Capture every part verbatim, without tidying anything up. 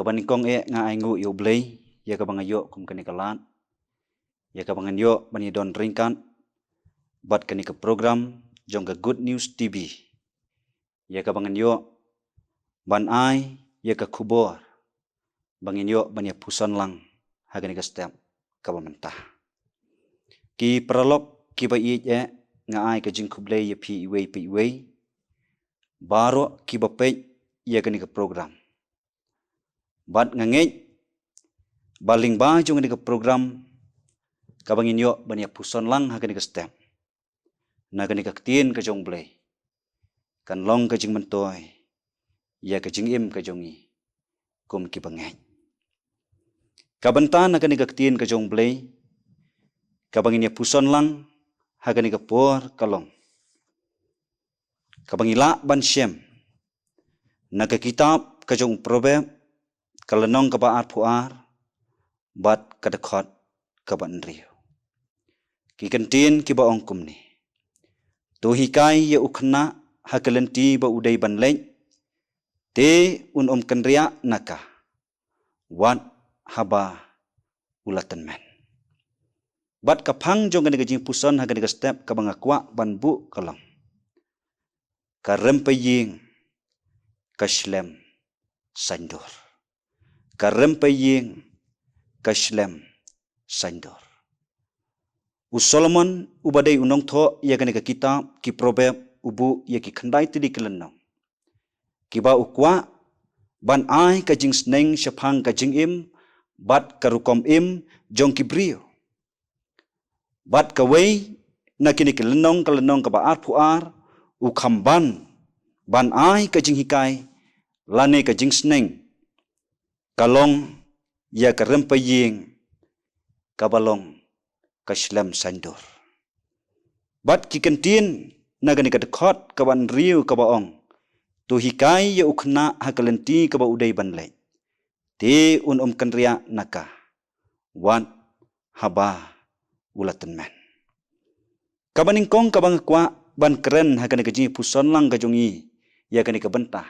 Kaba nyngkong eh nga ai nguh ïa U Blei ïa kaba nga ïoh kum kane ka lad, ïa kaba ngan ïoh ban ïadon ryngkat bad kane ka program jong ka Good News T V, ïa kaba ngan ïoh ban ai ïa ka khubor ba ngin ïoh ban ïa puson lang ha kane ka step kaba mynta. Ki paralok kiba ïeit eh, nga ai ka jingkhublei ïa phi iwei pa iwei baroh kiba peit ïa kane ka program. Bad nga ngeit ba lyngba jong kane ka program kaba ngin ïoh ban ïa puson lang ha kane ka step, na kane ka ktien ka jong U Blei, kan long ka jingmyntoi ïa ka jingim ka jong ngi kum kiba ngeit. Ka bynta na kane ka ktien ka jong U Blei kaba ngin ïa puson lang ha kane ka por ka long kaba ngi lah ban shem na ka kitab ka jong u Proverb, ka lynnong kaba arphew ar bad ka dkhot kaba hynriew. Ki kyntien kiba ong kumne: To hikai ïa u khynnah ha ka lynti ba u dei ban leit, te un ym kynriah na ka, wat haba u la tymmen. Bad ka phang jong kane ka jingpuson ha kane ka step kaba nga kwah ban buh ka long: Ka rympei ïing ka shlem saiñdur. Ka rympei ïing ka shlem saiñdur. U Solomon uba dei u nongthoh ïa kane ka kitab ki Proverb u buh ïa ki khyndai tylli ki lynnong kiba u kwah ban ai ka jingsneng shaphang ka jingim bad ka rukom im jong ki briew. Bad kawei na kine ki lynnong, ka lynnong kaba arphew ar, u kham ban ban ai ka jinghikai lane ka jingsneng ka long ïa ka rympei ïing kaba long ka shlem saiñdur. Bad ki kyntien na kane ka dkhot kaba hynriew kaba ong: To hikai ïa u khynnah ha ka lynti kaba u dei ban leit, te un ym kynriah na ka, wat haba u la tymmen. Kaba nyngkong kaba nga kwah ban kren ha kane ka jingpuson lang ka jong ngi ïa kane ka bynta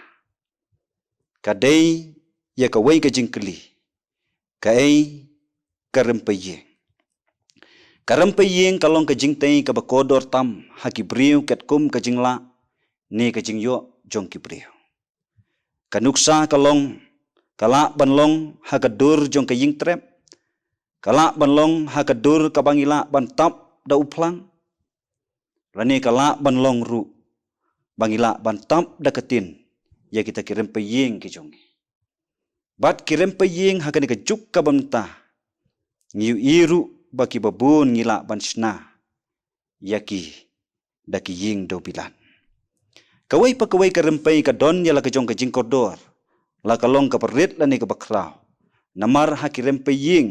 ka dei ïa kawei ka jingkylli: Kaei ka rympei ïing? Ka rympei ïing ka long ka jingtei kaba kordor tam ha ki briew katkum ka jinglah ne ka jingïoh jong ki briew. Ka nuksa ka long, ka lah ban long ha ka dur jong ka ïing trep, ka lah ban long ha ka dur kaba ngi lah ban tap da u phlang, lane ka lah ban long ruh ba ngi lah ban tap da ka tin ïa kita ki rympei ïing ki jong ngi. Bad ki rympei ïing ha kane ka juk kaba mynta ngi ïohi ruh ba kiba bun ngi lah ban shna ïa ki da ki ïing dewbilat. Kawei pa kawei ka rympei ka don ïa la ka jong ka jingkordor, la ka long kaba rit lane kaba khraw. Namar ha ki rympei ïing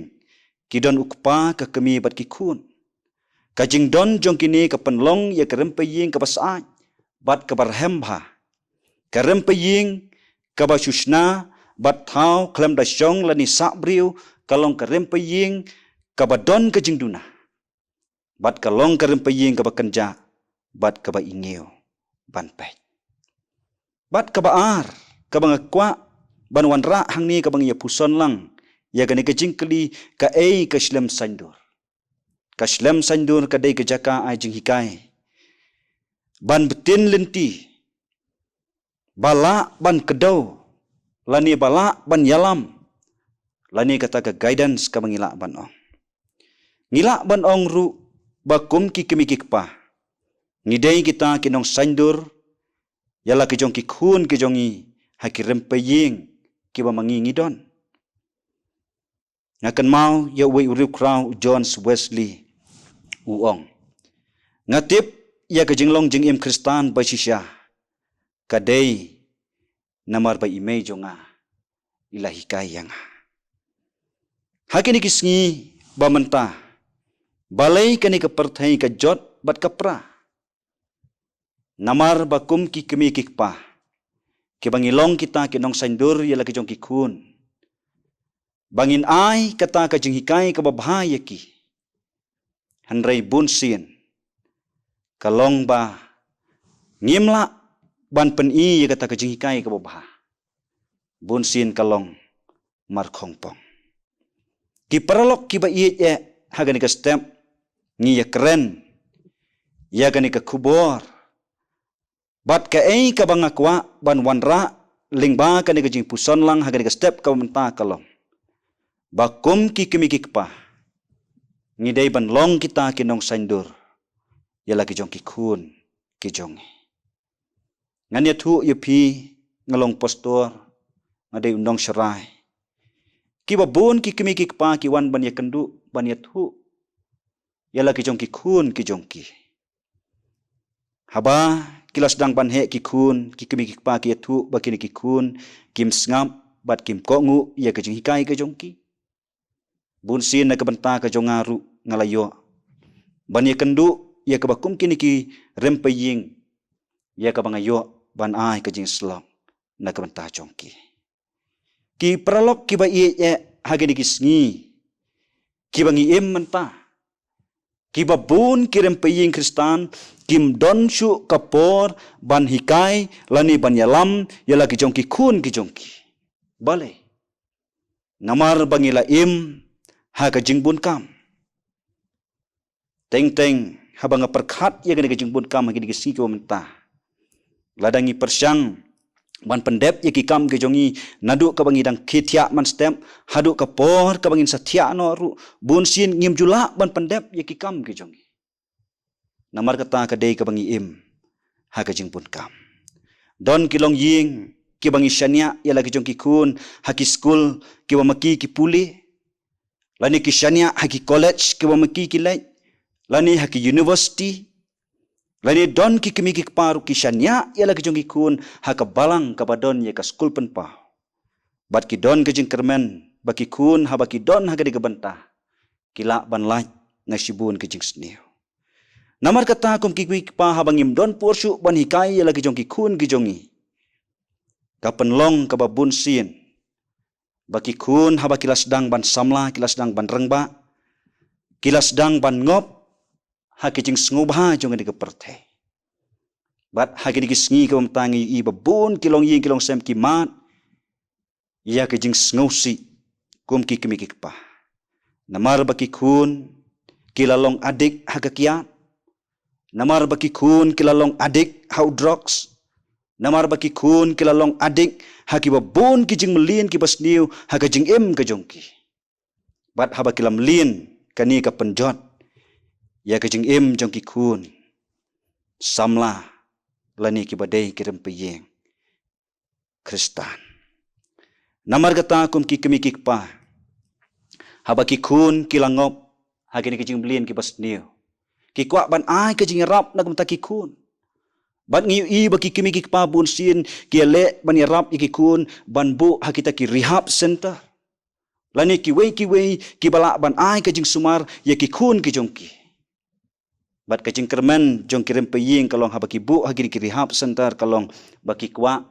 ki don u kpa, ka kmie bad ki khun. Ka jingdon jong kine ka pynlong ïa ka rympei ïing kaba sah bad kaba rhem bha. Ka rympei ïing kaba shu shna bad thaw khlem da shong lane sah briew ka long ka rympei ïing kaba don ka jingduna. Bad ka long ka rympei ïing kaba kynjah bad kaba ingiew ban peit. Bad kaba ar kaba nga kwah ban wanrah hangne kaba ngi ïa puson lang ïa kane ka jingkylli: Kaei ka shlem saiñdur? Ka shlem saiñdur ka dei ka jaka ai jinghikai ban btin lynti ba lah ban kdew lane ba lah ban ïalam, lane kata ka guidance kaba ngi lah ban ong. Ngi lah ban ong ruh ba kum ki kmie ki kpa ngi dei kita ki nongsaiñdur ïa la ki jong ki khun ki jong ngi ha ki rympei ïing kiba ma ngi ngi don. Nga kynmaw ïa uwei u riewkhraw, u John Wesley, u ong: Nga tip ïa ka jinglong jingim Khristan ba shisha ka dei namar ba i mei jong nga i la hikai ïa nga. Ha kine ki sngi ba mynta, balei kane ka pyrthei ka jot bad ka pra? Namar ba kum ki kmie ki kpa kiba ngi long kita ki nongsaiñdur ïa la ki jong ki khun, ba ngin ai kata ka jinghikai kaba bha ïa ki. Hynrei bunsien ka long ba ngim lah ban pyni ïa kata ka jinghikai kaba bha. Bunsien ka long markhongpong. Ki paralok kiba ïeit eh, ha kane ka step ngi ïakren ïa kane ka khubor bad kaei kaba nga kwah ban wanrah lyngba kane ka jingpuson lang ha kane ka step kaba mynta ka long ba kum ki kmie ki kpa ngi dei ban long kita ki nongsaindur ïa la ki jong ki khun ki jong ngi. Ngan ïathuh ïa phi, nga long pastor, nga dei u nongsharai. Kiba bun ki kmie ki kpa ki wan ban ïakynduh, ban ïathuh ïa la ki jong ki khun ki jong ki. Haba ki la sdang ban heh ki khun, ki kmie ki kpa ki ïathuh ba kine ki khun kim sngap bad kim kohnguh ïa ka jinghikai ka jong ki. Bun sien na ka bynta ka jong nga ruh nga la ïoh ban ïakynduh ïa kaba kum kine ki rympei ïing, ïa kaba nga ïoh ban ai ka jingsyllok na ka bynta jong ki. Ki paralok kiba ïeit eh, ha kine ki sngi kiba ngi im mynta, kiba bun ki rympei ïing Khristan kim don shuh ka por ban hikai lane ban ïalam ïa la ki jong ki khun ki jong ki. Balei? Namar ba ngi la im ha ka jingbun kam. Teng teng haba nga pyrkhat ïa kane ka jingbun kam ha kine ki sngi kiba mynta, lada ngi pyrshang ban pyndep ïa ki kam ki jong ngi, naduh kaba ngi dang khie thiah mynstep haduh ka por kaba ngin sa thiah noh ruh, bun sien ngim ju lah ban pyndep ïa ki kam ki jong ngi. Namar kata ka dei kaba ngi im ha ka jingbun kam. Don ki longïing kiba ngi shaniah ïa la ki jong ki khun ha ki skul kiba ma ki ki pule, lane ki shaniah ha ki college kiba ma ki ki leit, lane ha ki university, lane don ki kmie ki kpa ruh ki shaniah ïa la ki jong ki khun ha ka balang kaba don ïa ka skul pynpaw. Bad ki don ka jingkyrmen ba ki khun haba ki don ha kane ka bynta ki lah ban lait na shibun ka jingsniew. Namar kata kum ki kmie ki kpa, haba ngim don por shuh ban hikai ïa la ki jong ki khun ki jong ngi, ka pynlong kaba bun sien ba ki khun haba ki la sdang ban samla, ki la sdang ban rangbah, ki la sdang ban ngop ha ki jingsngewbha jong kane ka pyrthei. Bad ha kine ki sngi kiba mynta ngi ïohi ba bun ki longïing ki longsem ki mad ïa ka jingsngewsih kum ki kmie ki kpa. Namar ba ki khun ki la long addict ha ka kiad. Namar ba ki khun ki la long addict ha u drugs. Namar ba ki khun ki la long addict ha kiba bun ki jingmlien kiba sniew ha ka jingim ka jong ki. Bad haba ki la mlien, kane ka pynjot ïa ka jingim jong ki khun samla lane kiba dei ki rympei ïing Khristan. Namar kata kum ki kmie ki kpa, haba ki khun ki la ngop ha kine ki jingmlien kiba sniew, ki kwah ban ai ka jingïarap na ka bynta ki khun. Bad ngi ïohi ba ki kmie ki kpa bun sien ki ïaleh ban ïarap ïa ki khun ban buh ha kita ki rehab center lane kiwei kiwei kiba lah ban ai ka jingsumar ïa ki khun ki jong ki. Bad ka jingkyrmen jong ki rympei ïing ka long haba ki buh ha kine ki rehab center ka long ba ki kwah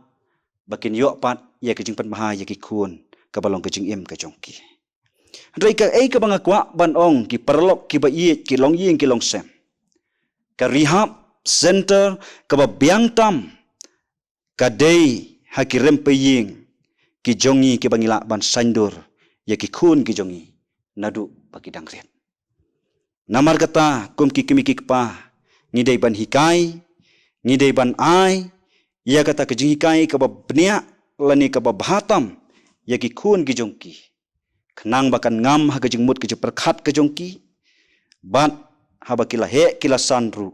ba kin ïoh pat ïa ka jingpynbha ïa ki khun, kaba long ka jingim ka jong ki. Hynrei kaei kaba nga kwah ban ong, ki paralok kiba ïeit, ki longïing ki longsem, ka rehab center kaba biang tam ka dei ha ki rympei ïing ki jong ngi kiba ngi lah ban saindur ïa ki khun ki jong ngi naduh ba ki dang rit. Namar kata kum ki kmie ki kpa, ngi dei ban hikai, ngi dei ban ai ïa kata ka jinghikai kaba bniah lane kaba bha tam ïa ki khun ki jong ki, khnang ba kan ngam ha ka jingmut ka jingpyrkhat ka jong ki. Bad haba ki la heh ki la san ruh,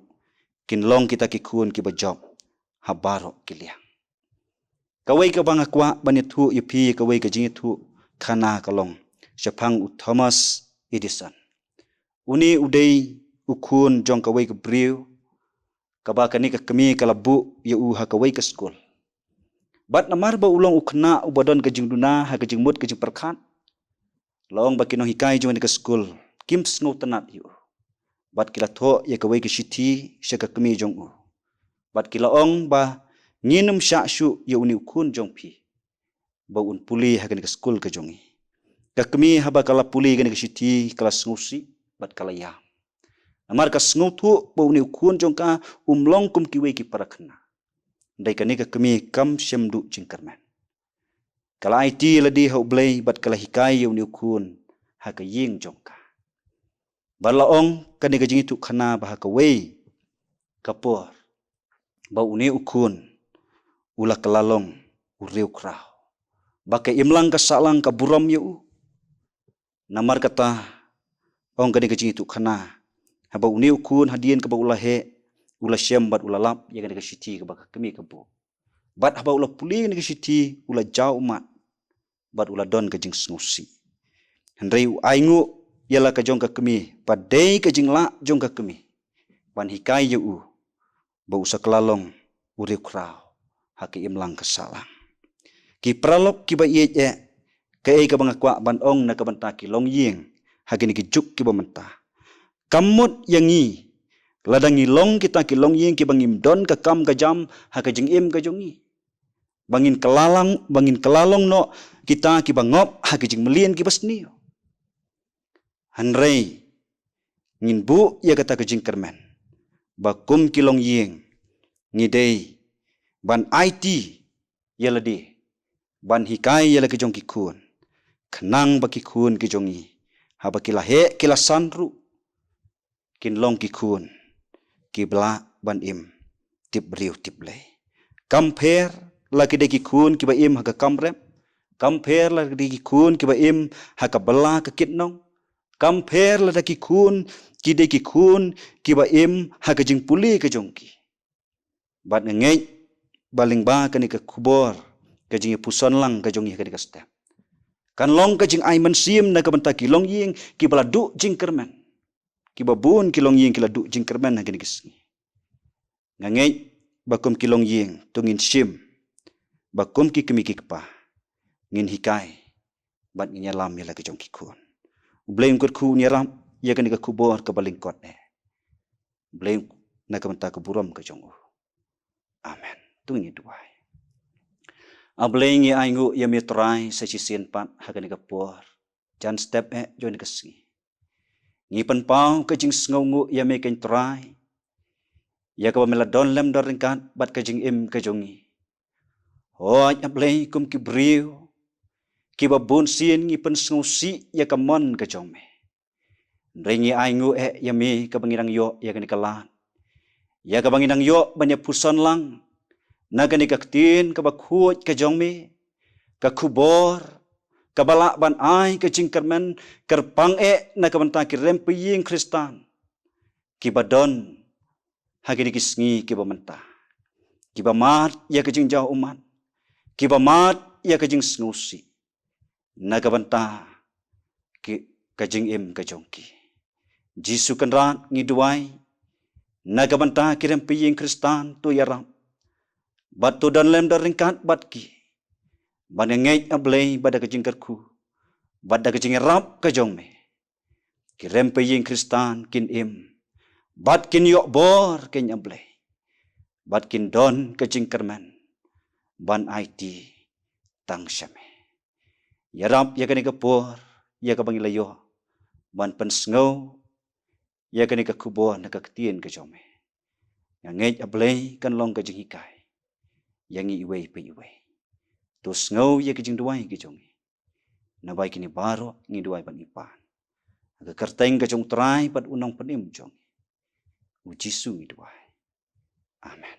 kin long kita ki khun kiba jop ha baroh ki liang. Kawei kaba nga kwah ban ïathuh ïa phi, kawei ka jingïathuh khana ka long shaphang u Thomas Edison. Une u dei u khun jong kawei ka briew kaba kane ka kmie ka la buh ïa u ha kawei ka skul. Bad namar ba u long u khynnah uba don ka jingduna ha ka jingmut ka jingpyrkhat, la ong ba ki nonghikai jong kane ka skul kim sngewtynnat ïa u. Bad ki la thoh ïa kawei ka shithi sha ka kmie jong u. Bad ki la ong ba ngin ym shah shuh ïa une u khun jong phi ba un pule ha kane ka skul ka jong ngi. Ka kmie haba ka la pule kane ka shithi ka la sngewsih bad ka la ïam. Namar ka sngewthuh ba une u khun jong ka um long kum kiwei ki para khynnah. Hynrei kane ka kmie kam shym duh jingkyrmen. Ka la aiti ïa lade ha U Blei bad ka la hikai ïa une u khun ha ka ïing jong ka. Bad la ong kane ka jingïathuhkhana ba ha kawei ka por ba une u khun u la kylla long u riewkhraw, ba ka imlang ka sahlang ka burom ïa u. Namar kata, ong kane ka jingïathuhkhana, haba une u khun hadien kaba u la heh, u la shem bad u la lap ïa kane ka shithi kaba ka kmie ka buh. Bad haba u la pule ïa kane ka shithi, u la jaw ummat bad u la don ka jingsngewsih. Hynrei u ainguh ïa la ka jong ka kmie, ba dei ka jinglah jong ka kmie ban hikai ïa u ba u sa kylla long u riewkhraw ha ka imlang ka sahlang. Ki paralok kiba ïeit eh, kaei kaba nga kwah ban ong na ka bynta ki longïing ha kine ki juk kiba mynta? Kam mut ïa ngi lada ngi long kita ki longïing kiba ngim don ka kam ka jam ha ka jingim ka jong ngi, ba ngin kylla long, ba ngin kylla long noh kita kiba ngop ha ki jingmlien kiba sniew. Hynrei ngin buh ïa kata ka jingkyrmen ba kum ki longïing ngi dei ban aiti ïa lade, ban hikai ïa la ki jong ki khun, khnang ba ki khun ki jong ngi, haba ki la heh ki la san ruh, kin long ki khun kiba lah ban im tip briew tip Blei. Kam pher la ki dei ki khun kiba im ha ka kam rep, kam pher la ki dei ki khun kiba im ha ka bylla ka kitnong, kam pher lada ki khun ki dei ki khun kiba im ha ka jingpule ka jong ki. Bad nga ngeit ba lyngba kane ka khubor ka jingïapuson lang ka jong ngi ha kane ka step, kan long ka jingai mynsiem na ka bynta ki longïing kiba la duh jingkyrmen, kiba bun ki longïing ki la duh jingkyrmen ha kine ki sngi. Nga ngeit ba kum ki longïing to ngin shim ba kum ki kmie ki kpa ngin hikai bad ngin ïalam ïa la ki jong ki khun. U Blei un kyrkhu, un ïarap ïa kane ka khubor kaba lyngkot eh. U Blei na ka bynta ka burom ka jong u. Amen. To ngin duwai. A Blei, ngi ainguh ïa me Trai sa shisien pat ha kane ka por, jan step eh jong kane ka sngi. Ngi pynpaw ka jingsngewnguh ïa me ko Trai, ïa kaba me la don lem don ryngkat bad ka jingim ka jong ngi. Hooid A Blei, kum ki briew kiba bun sien ngi pynsngewsih ïa ka mon ka jong me. Hynrei ngi ainguh eh ïa me kaba ngi dang ïoh ïa kane ka lad, ïa kaba ngi dang ïoh ban ïapuson lang na kane ka ktien kaba khuid ka jong me, ka khubor kaba lah ban ai ka jingkyrmen kyrpang eh na ka bynta ki rympei ïing Khristan kiba don ha kine ki sngi kiba mynta, kiba mad ïa ka jingjaw ummat, kiba mad ïa ka jingsngewsih na ka bynta ki, ka jingim ka jong ki. Jisu Kynrad, ngi duwai na ka bynta ki rympei ïing Khristan, to ïarap bad to don lem don ryngkat bad ki. Bad nga ngeit A Blei ba da ka jingkyrkhu bad da ka jingïarap ka jong me, ki rympei ïing Khristan kin im bad kin ïoh bor, ko A Blei, bad kin don ka jingkyrmen ban aiti tang sha me. Ïarap ïa kane ka por ïa kaba ngi la ïoh ban pynsngew ïa kane ka khubor na ka ktien ka jong me. Nga ngeit A Blei kan long ka jinghikai ïa ngi iwei pa iwei. To sngew ïa ka jingduwai ka jong ngi. Naba ïa kine baroh ngi duwai bad ngi pan ha ka kyrteng ka jong U Trai bad U Nongpynim jong ngi, U Jisu, ngi duwai. Amen.